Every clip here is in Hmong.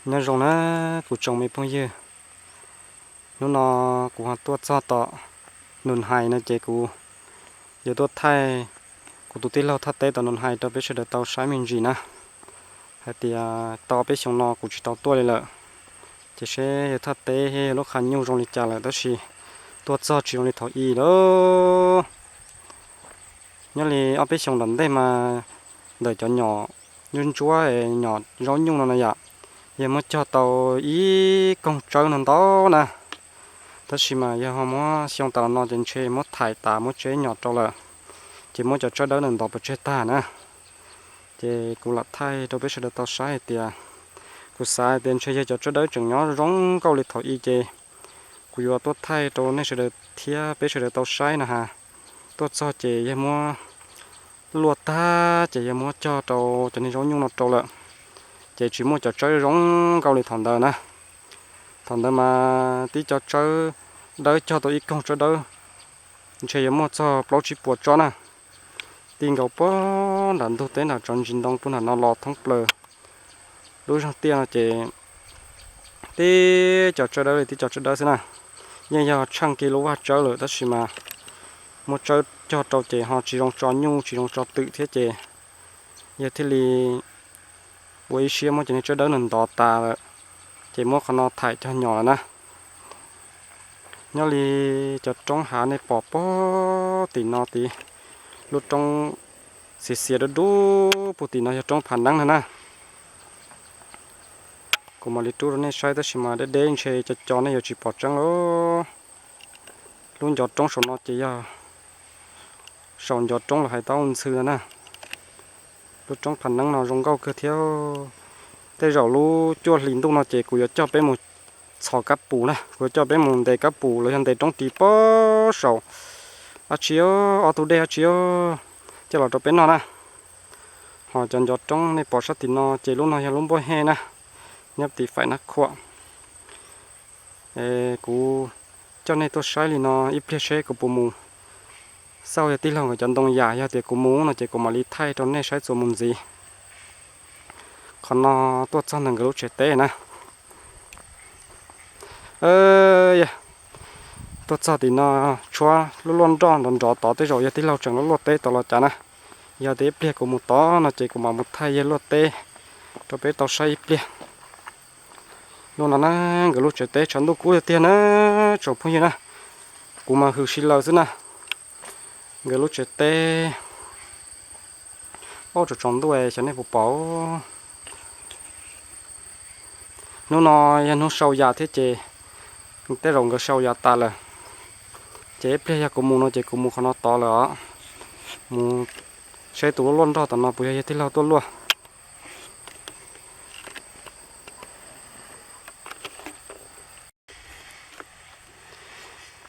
Nyob zoo na kuv tsoom me phooj ywg, hnub no kuv ho tuaj txog tom Nus Hais no ces kuv yuav tuaj thaij kuv tus tij laug thaj teb tom Nus Hais rau peb sawv daws tau saib me ntsis na, hais tias tau peb xyoos no kuv tsis tau tuaj li lawm, ces seb yawg thaj teb thiab yawg lub qhov nyuj zoo li cas lawm, tab sis tuaj txog tsis zoo li thaum ub lawm. Nyob li ob peb xyoos tom ntej mas ntawm cov nyom ntsuab ntsuab, nyom zaub nyuj no na yom, yawg muab cog tau ib koog tsawb no ntau na, tab sis mas yawg ho muab xyoo tas los no ces ntshe muab thaim tas muab tseb nyom rau lawm, ces muab cov tsawb dawb ntawd ntov pov tseg tag na. Ces kuv lam thaij rau peb sawv daws tau saib hais tias, kuv xav hais tias ntshe yog cov tsawb dawb tseem nyob zoo nkauj li thaum ub ces kuv yuav tuaj thaij rau nej sawv daws thiab peb sawv daws tau saib no ha. Tuaj txog ces yawg muab luaj tag ces yawg muab cog rau cov niag zaub nyuj no rau lawm, ces tsis muaj cov tsawb zoo nkauj li thaum ntawd na. Thaum ntawd mas tib co tsawb dawb cog tau ib koog tsawb dawb ntshe yuav muaj txog plaub tsib puas tsob na. Ti nkaus puag nram ntug teb nram tsov ntsis ntoo puag nram no los thoob plaws lub zog tiaj no ces tib co tsawb dawb li tib co tsawb dawb xwb na. Yeej yog tsheej kiag lub vaj tsawb lawm tab sis mas muab tsawb cog rau ces ho tsis zoo tso nyuj tsis zoo tso twm thiab ces yawg thiaj li ua ib siab muab cov niag tsawb dawb no ntov tas lawm, ces muab qhov no thaim cog nyom lawm na. Nyob li cov roob hav nej pom puag tim no tid, lub roob xiav xiav dub dub puag tim no yog roob Pham Neeb no na. Kuv mam li rub rau nej saib tab sis mas deb deb ntshe co co nej yuav tsis pom tseeb lawm. Lub ncov roob saum no ces yog saum ncov roob los hais tau ntxhw no na. Lub roob Pham Neeb no zoo nkauj kawg thiab. Tej zaum lub cuaj hlis ntuj no ces kuv yuav coj peb mus txhos kab pus na, kuv yuav coj peb mus ntes kab pus los yog ntes roob ris puag saum dab tsi, ob tug dej dab tsi coj los rau peb noj na. Ho cov ncov roob nej pom sab tim no ces lub no yog lub npuaj hej na, nyob tim faim Nab Khuam. Kuv coj nej tuaj saib li no ib pliag seb kuv puas mus xauj yog tij laug nkawd cov ntoo yam, yog tias kuv mus no ces kuv mam li thaij rau nej saib txuas mus ntxiv. Qhov no tuaj txog ntawm nkawd lub tsev teb na. Tuaj txog tim no tshuab lub luaj nroj nrov nrov tod, tej zaum yog tij laug tseem luaj luaj teb tod los cas na. Yog tias ib pliag kuv mus tod no ces kuv mam mus thaij yawg luaj teb rau peb tau saib ib pliag. Lub no na, nkawd lub tsev teb tshav ntuj kub tiag tiag na, tsoom phooj ywg na. Kuv mas hws si laws xwb na. Nkawd lub tsev teb, ob tsoom tsaus ntuj xyov nej puas pom. Hnub no yog hnub sau yas thiab ces tej zaum nkawd sau yas tas lawm. Ces ib pliag yog kuv mus no ces kuv mus qhov no tod lawm os. Mus seb tus luaj luaj nroj tom no puas yog yawg tij laug tuaj luaj.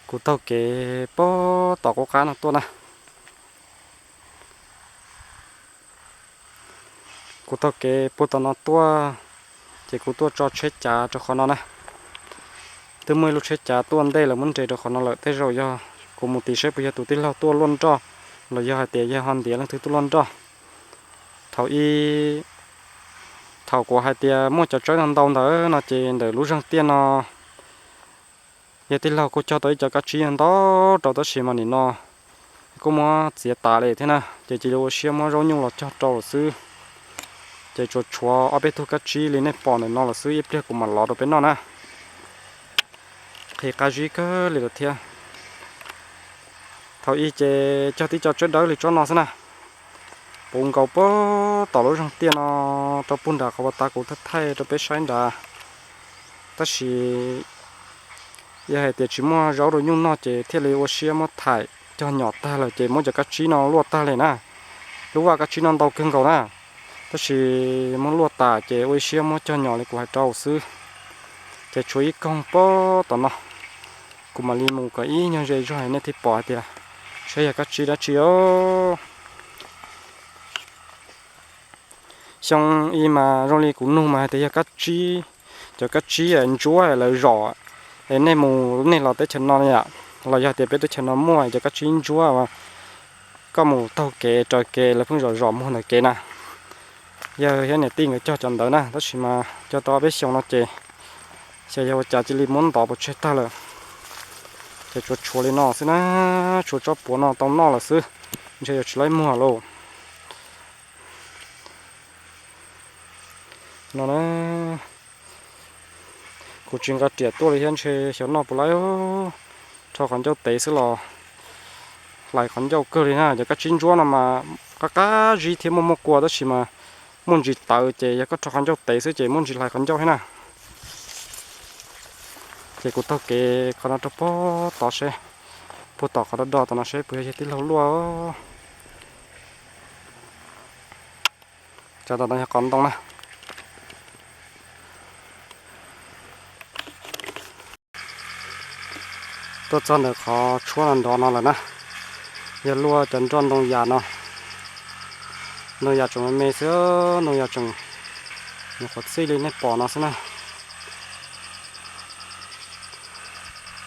Kuv taug kev puag tom qub qab no tuaj na. Kuv taug kev puag tom no tuaj, ces kuv tuaj tso tsheb cav rau qhov no na. Twb muaj ib lub tsheb cav tuaj ntej lawm muab nres rau qhov no lawm, tej zaum yog kuv mus tim seb puas yog tus tij laug tuaj luaj nroj los yog hais tias yawg ho ntiav leej twg tuaj luaj nroj. Thaum ub, thaum kuv hais tias muaj cov tsawb no ntau ntawd no ces ntawm lub zeeg tiaj no yawg tij laug kuj cog tau ib co kab tsib ntau rau tab sis mas nim no kuj muab txiav tas li thiab na, ces cia li ua siab muab zaub nyuj los cog rau lawm xwb. Ces tsuas tshuav ob peb tug kab tsib li nej pom ntawm no lawm xwb, ib pliag kuv mam lov rau peb noj na. Qhi qab zib kawg li lawm thiab. Thaum ub ces cog tib co tsawb dawb li tsob no xwb na. Puv nkaus puag tom lub zeeg tiaj no rau puag nram qhov uas tav kuv thaij thaij rau peb saib nrad. Tab sis yog hais tias tsis muaj zaub rau nyuj noj ces thiaj li ua siab muab thaim cog nyom tag lawm ces muab cov kab tsib no luaj tag li na. Lub vaj kab tsib no ntau kawg nkaus na, tab sis muab luaj tas ces ua ib siab muab cog nyom li kuv hais rau xwb. Ces tshuav ib koog puag tom no, kuv mam li mus kom ib nyuag ze zog nej thiaj pom hais tias saib yog kab tsib dab tsi os. Xyoo ub mas zoo li kuv nug mas hais tias yog kab tsib, cov kab tsib ntsuab lawv zom, es nej mus nej los teb chaws no yom, los yog tias peb teb chaws no muaj cov kab tsib ntsuab, koj mus taug kev raws kev lawv pheej zom zom muag ntawm kev na. Yawg thiab niam tij nkawd cog cov ntawd na, tab sis mas cog tau ob peb xyoos no ces xyov yog ua cas cia li muab ntov pov tseg tag lawm. Ces tshuav tshuav li no xwb na, tshuav tsob puav no tau noj lawm xwb, ntshe yuav tsis laib muag lauj. No na, kuv tsis nqa riam tuaj li thiab, ntshe xyov noj puas laib. Rho qhov ncauj tev xwb los hlais qhov ncauj kawg li na. Cov kab tsib ntsuab no mas qab qab zib thiab muaj muaj kua, tab sis mas muaj ntsis tawv, ces yog koj rho qhov ncauj tev xwb ces muaj ntsis hlais qhov ncauj thiab na. Ces kuv taug kev qhov no rau puag tod seb, puag tom qhov do do tom no seb puas yog yawg tij laug luaj. Cov tom no yog qos ntoo na. Tuaj txog ntawm qhov tshuab no nrov no lawm na, yog luaj cov nroj ntoo yas no. Ntoo yas tseem me me xwb, ntoo yas tseem nyuam qhuav txij li nej pom no xwb na.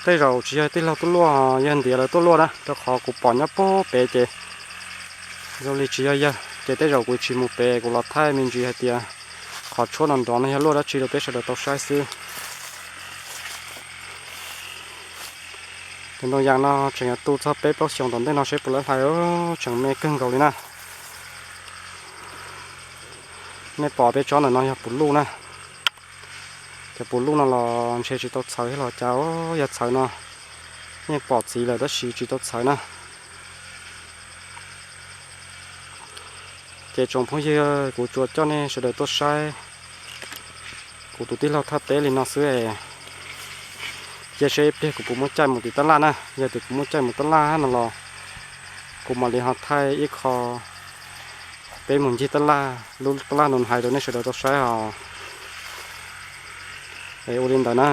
Tej zaum tsis yog tij laug tuaj luaj, yog ntiav lawv tuaj luaj na, rau qhov kuv pom nyob puag pem ces zoo li tsis yog yawg, ces tej zaum kuv tsis mus pem, kuv los thaij me ntsis hais tias qhov tshuab no nrov no yog luaj dab tsi rau peb sawv daws tau saib xwb. Cov ntoo yas no tseem yuav tu txog peb plaub xyoos tom ntej no seb puas laib hlais, tseem me kawg nkaus li na. Nej pom peb tsob ntawm no yog puv luj na. Cov puv luj no los ntshe tsis tau txhawv thiab los cas, yog txhawv no yeej pom txiv lawm tab sis tsis tau txhawv na. Ces tsoom phooj ywg, kuv tsuas coj nej sawv daws tuaj saib kuv tus tij laug thaj teb li no xwb es. Cia seb ib pliag kuv puas muaj caij mus tim tab laj na, yog tias kuv muaj caij mus tab laj no los kuv mam li ho thaij ib qho peb mus ncig tab laj, lub tab laj no hais rau nej sawv daws tau saib os. Es ua li ntawd na.